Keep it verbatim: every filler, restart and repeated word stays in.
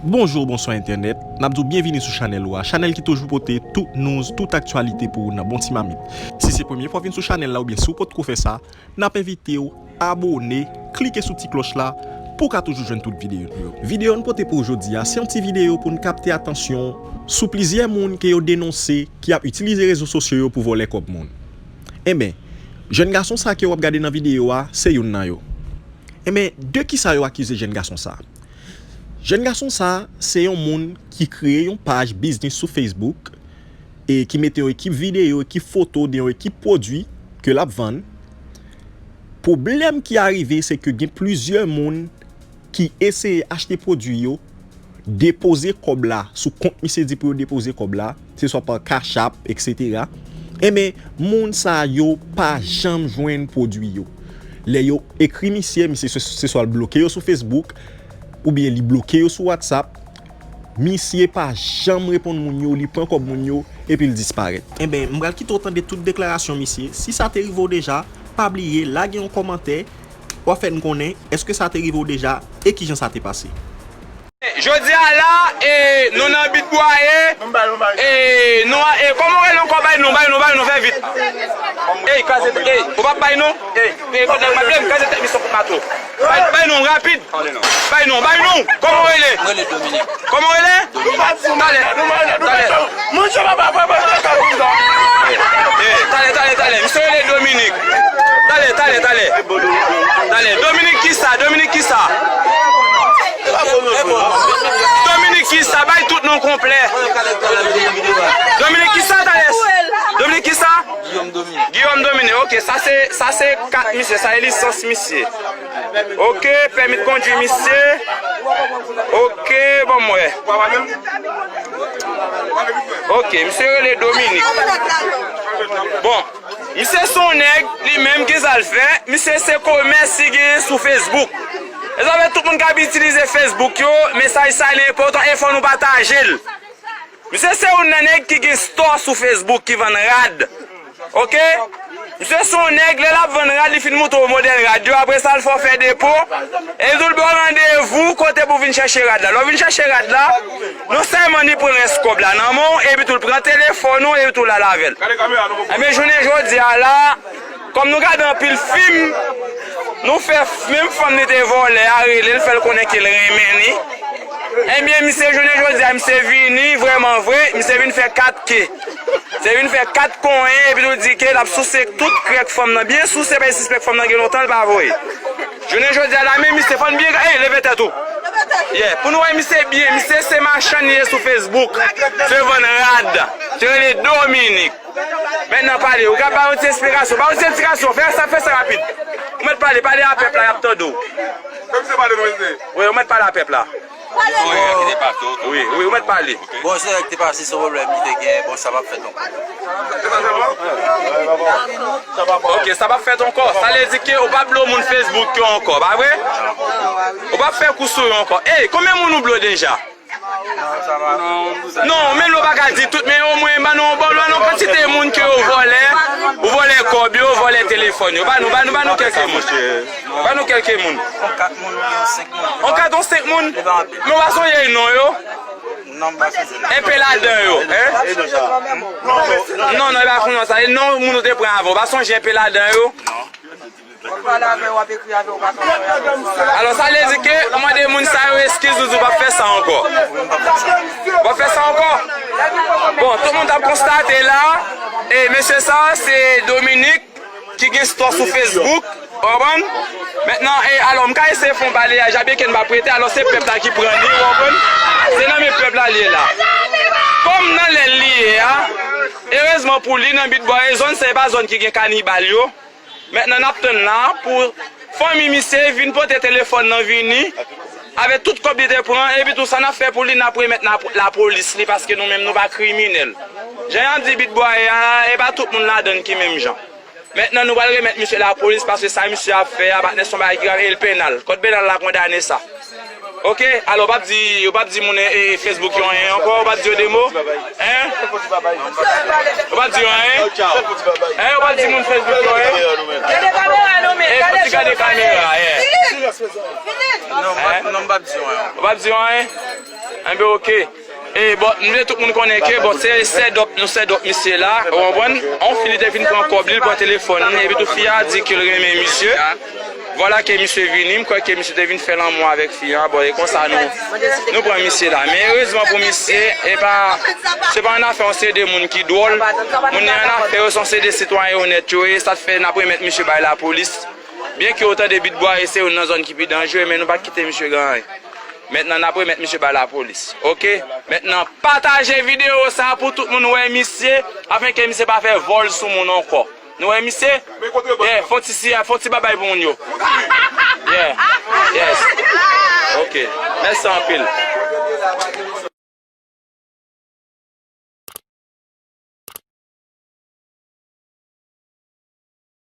Bonjou, bonswa entènèt. N ap di w byenvini sou chanèl ou a, chanèl ki toujou pote tout news, tout aktyalite pou ou nan bon ti mamit. Si se premye fwa w vin sou chanèl la oubyen si w potko fè sa, n ap envite w abòne, klike sou ti klòch la pou w ka toujou jwenn tout videyo nou yo. Videyo n pote pou w jodi a, se yon ti videyo pou n kapte atansyon w sou plizyè moun ke yo denonse ki ap itilize rezo sosyo yo pou vòlè kòb moun. Enben, jèn gason sa ke w ap gade nan videyo a, se youn nan yo. Enben, de kisa yo akize jèn gason sa? Jèn gason sa, se yon moun ki kreye yon paj biznis sou Facebook e ki mete yon ekip videyo, ekip foto de yon ekip pwodui ke l ap vann. Pwoblèm ki arive, se ke gen plizyè moun ki eseye achte pwodui yo, depoze kòb la sou kont misye di pou yo depoze kòb la, se swa pa Cash App, et cetera. Enben, moun sa yo pa janm jwenn pwodui yo. Lè yo ekri misye, misye se, se swa l bloke yo sou Facebook, oubyen li bloke yo sou WhatsApp. Misye pa janm reponn moun yo, li pran kòb moun yo, epi l disparèt. Enben, m pral kite w tande tout deklarasyon misye. Si sa te rive w deja, pa bliye lage yon kòmantè, w a fè n konnen èske sa te rive w deja e kijan sa te pase. Jodi a la, e, nou nan Bit Bwaye, e, nou, e, kòman w rele ankò? Bay non, bay non, bay non, fè vit. Ey, kraze, ey, ou p ap bay non? Ey, ey, kote m ap kraze tèt misye kout mato. Bay, bay non, rapid. Bay non, bay non. Kòman w rele? Mwen rele Dominique. Kòman w rele? Dominique. Talè, talè. Mwen se papa, papa, papa, papa. Ey, talè, talè, talè. Misye rele Dominique. Talè, talè, talè. Talè, Dominique kisa? Dominique kisa? Dominique kisa? Bay tout non konplè. Dominique kisa, talè? Dominique kisa? Guillaume Dominique. Guillaume Dominique. Ok, sa se, sa se kat misye, sa se lisans misye. Ok, pèmi kondwi misye. Ok, bon, mwen. Ok, misye rele Dominique. Bon, misye se yon nèg, li menm, ki sa l fè? Misye se komès li genyen sou Facebook. E sa fè tout moun k ap itilize Facebook yo, mesaj sa li enpòtan e fò nou pataje l. Misye se youn nan nèg ki gen store sou Facebook ki vann rad. Ok? Misye se yon nèg, lè l ap vann rad, li fin montre w modèl rad yo, apre sa, l fè w fè depo, e li tou l ba w randevou kote pou w vin chèche rad la. Lè w vin chèche rad la, non sèlman li pran rès kòb la nan men w, epi tou l pran telefòn ou, epi tou l al avè l. Enben, jounen jodi a la, kòm nou gade anpil fim, nou fè f-, menm fanm li te vòlè a rele l, fè l konnen ke l renmen li. Ebyen, misye, jounen jodi a, misye vini, vrèman vre, misye vin fè kat ke. Misye vin fè kat konyen, epi tou di ke l ap souse tout krèk fanm nan. Byen souse, paske sispèk fanm nan gen lontan l pa voye. Jounen jodi a la, men misye, fò n byen, ey, leve tèt ou. Yeah, pou nou wè misye byen, misye se machann li ye sou Facebook. Misye vann rad. Misye rele Dominique. Mentnan pale, ou ka ba yon ti esplikasyon. Ba yon ti esplikasyon. Fè sa, fè sa rapid. Ou mèt pale, pale a pèp la, y ap tande w. Fè misye pale non, mesye. Wi, ou mèt pale a pèp la. Bon, erè ki te pase, ok. Wi, wi, ou mèt pale. Bon, se erè ki te pase, se pwoblèm ki te gen. Bon, sa p ap fèt ankò. Se sa sèlman? Ok, sa p ap fèt ankò. Sa vle di ke ou p ap blo moun Facebook yo ankò, pa vre? Ou p ap fè kou sou yo ankò. Ey, konbyen moun ou blo deja? Non, menm lè w pa ka di tout, men omwen ban nou, ban nou, ban nou kantite moun ke yo vòlè, ou vòlè kòb yo, vòlè telefòn yo. Ban nou, ban nou, ban nou kèlke moun. Ban nou kèlke moun. On kat moun, on senk moun. On kat, on senk moun? Men w pa sonje non yo? Non, m pa sonje non. Enpe ladan yo, en? Non, non, e pa konsa. E non moun ou te pran avan, w pa sonje enpe ladan yo? Non. Alò, sa vle di ke ou mande moun sa yo eskiz, ou di w p ap fè sa ankò. W p ap fè sa ankò? Bon, tout moun t ap konstate la, e mesye sa, se Dominique ki gen store sou Facebook, ou konprann? Mentnan, e, alò, m ka eseye fè yon balayaj, byenke n p ap rete, alò, se pèp la ki pran li, ou konprann? Se nan men pèp la li ye la. Kòm nan lè l li ye a, erezman pou li, nan Bit Bwaye, zòn sa, e pa zòn ki gen kanibal yo. Mentnan, n ap tann la pou fanmi misye vin pote telefòn nan vini, avèk tout kòb li te pran, epi tou sa n ap fè pou li, n ap remèt nan lapolis li, paske nou menm nou pa kriminèl. Jan y ap di Bit Bwaye a, e pa tout moun ladann ki menm jan. Mentnan, nou pral remèt misye lapolis, paske sa misye ap fè a, patnè, se yon bagay ki grav e l penal. Kòd penal la kondane sa. Ok, alò, ou p ap di, ou p ap di moun, e, e, Facebook yo anyen ankò, ou p ap di yo de mo? Hein? Ou p ap di yo anyen? Hein, ou p ap di moun Facebook yo anyen? Gade kamera, non, men. E, fò ti gade kamera, yeah. Non, m p ap, non, m p ap di yo anyen. Ou p ap di yo anyen? Enben, oke. E, bon, nou vle tout moun konnen ke, bon, se sèdòp, nou sèdòp misye la, ou konprann? On fi li te vin pran kòb li, li pran telefòn li, epi tou fi a di ke l renmen misye. Vwala ke misye vini, m kwè ke misye te vin fè lanmou avèk fi a. Bon, e konsa nou, nou pran misye la. Men erezman pou misye, e pa, se pa yon afè yon seri de moun ki dwòl. Moun nan afè yo, se yon seri de sitwayen onèt yo ye, sa k fè n ap remèt misye bay lapolis. Byen ke otan de Bit Bwaye se youn nan zòn ki pi danjere, men nou pa kite misye gen anyen. Mentnan, n ap remèt misye bay lapolis. Oke? Mentnan, pataje videyo sa a pou tout moun wè misye, afenke misye pa fè vòl sou moun ankò. Nou wè misye? Yeah, fon ti siya, fon ti babay pou moun yo. Yeah. Yes. Oke. Mèsi anpil.